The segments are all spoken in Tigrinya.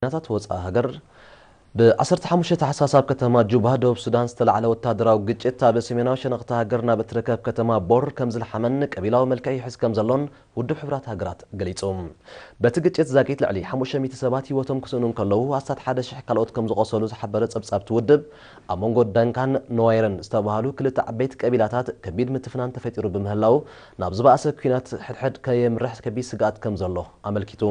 ዜናታት ወፃኢ ሃገር። ብ ዓሰርተ ሓሙሽተ ታሕሳስ ኣብ ከተማ ጁባ ደቡብ ሱዳን ዝተላዕለ ወታደራዊ ግጭት ኣብ ሰሜናዊ ሸነኽቲ ሃገር ናብ እትርከብ ከተማ ቦር ከም ዝለሓመን ቀቢላዊ መልክዕ ይሕዝ ከም ዘሎን ውድብ ሕቡራት ሃገራት ገሊጹ። በቲ ግጭት ዛጊት ልዕሊ ሓሙሽተ ሚእቲ ሰባት ህይወቶም ክስእኑ እንከለዉ ኣስታት ሓደ ሽሕ ካልኦት ከም ዝቖሰሉ ዝሓበረ ጸብጻብቲ ውድብ፣ ኣብ መንጎ ዳንካን ኖዋይረን ዝተባህሉ ክልተ ዓበይቲ ቀቢላታት ከቢድ ምትፍናን ተፈጢሩ ብምህላው ናብ ዝበኣሰ ኲናት ሕድሕድ ከየምርሕ ከቢድ ስግኣት ከም ዘሎ ኣመልኪቱ።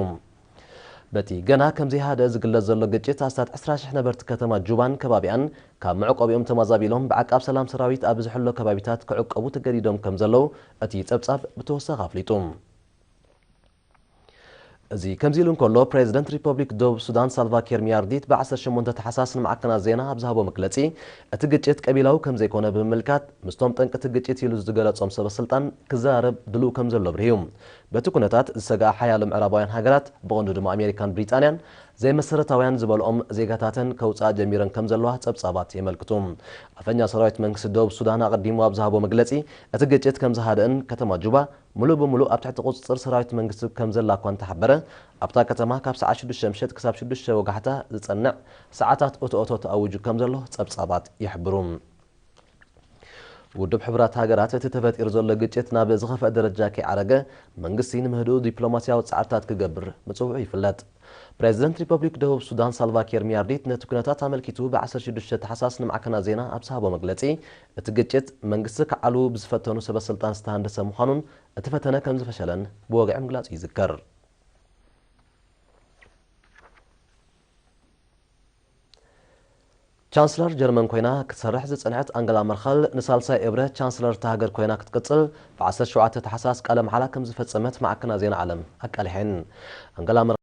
በቲ ገና ከም ዘይሃደ ዝግለጽ ዘሎ ግጭት ኣስታት ዕስራ ሽሕ ነበርቲ ከተማ ጁባን ከባቢኣን ካብ መዕቆቢኦም ተማዛቢሎም ብዓቃብ ሰላም ሰራዊት ኣብ ዝሕሎ ከባቢታት ክዕቆቡ ተገዲዶም ከም ዘለዉ እቲ ጸብጻብ ብተወሳኺ ኣፍሊጡ። እዚ ከምዚ ኢሉ እንከሎ ፕሬዚደንት ሪፐብሊክ ደቡብ ሱዳን ሳልቫ ኪር ሚያርዲት ብ ዓሰርተ ሸሞንተ ታሕሳስ ንማዕከናት ዜና ኣብ ዝሃቦ መግለጺ እቲ ግጭት ቀቢላዊ ከም ዘይኮነ ብምምልካት ምስቶም ጠንቂ እቲ ግጭት ኢሉ ዝገለጾም ሰበ ስልጣን ክዘራረብ ድሉው ከም ዘሎ ኣብሪሁ። በቲ ኩነታት ዝሰግኣ ሓያሎ ምዕራባውያን ሃገራት ብቐንዱ ድማ ኣሜሪካን ብሪጣንያን ዘይመሰረታውያን ዝበልኦም ዜጋታተን ከውፅኣ ጀሚረን ከም ዘለዋ ጸብጻባት የመልክቱ። ኣፈኛ ሰራዊት መንግስቲ ደቡብ ሱዳን ኣቐዲሙ ኣብ ዝሃቦ መግለጺ እቲ ግጭት ከም ዝሃደእን ከተማ ጁባ ሙሉእ ብሙሉእ ኣብ ትሕቲ ቁፅፅር ሰራዊት መንግስቲ ከም ዘላ እኳ እንተሓበረ ኣብታ ከተማ ካብ ሰዓት ሽዱሽተ ምሸት ክሳብ ሽዱሽተ ወጋሕታ ዝጸንዕ ሰዓታት እቶእቶ ተኣዊጁ ከም ዘሎ ጸብጻባት ይሕብሩ። ውድብ ሕቡራት ሃገራት እቲ ተፈጢሩ ዘሎ ግጭት ናብ ዝኸፍአ ደረጃ ከይዓረገ መንግስቲ ንምህድኡ ዲፕሎማስያዊ ጻዕርታት ክገብር ምጽውዑ ይፍለጥ። ፕሬዚደንት ሪፐብሊክ ደቡብ ሱዳን ሳልቫ ኪር ሚያርዲት ነቲ ኩነታት ኣመልኪቱ ብ ዓሰርተ ሽዱሽተ ታሕሳስ ንማዕከናት ዜና ኣብ ዝሃቦ መግለጺ እቲ ግጭት መንግስቲ ክዓሉ ብዝፈተኑ ሰበ ስልጣን ዝተሃንደሰ ምዃኑን እቲ ፈተነ ከም ዝፈሸለን ብወግዒ ምግላጹ ይዝከር። ቻንስለር ጀርመን ኮይና ክትሰርሕ ዝጸንሐት ኣንገላ መርኸል ንሳልሳይ እብረ ቻንስለር እታ ሃገር ኮይና ክትቅጽል ብ ዓሰርተ ሸውዓተ ታሕሳስ ቃለ መሓላ ከም ዝፈጸመት ማዕከናት ዜና ዓለም ኣቃሊሐን። ኣንገላ መርኸል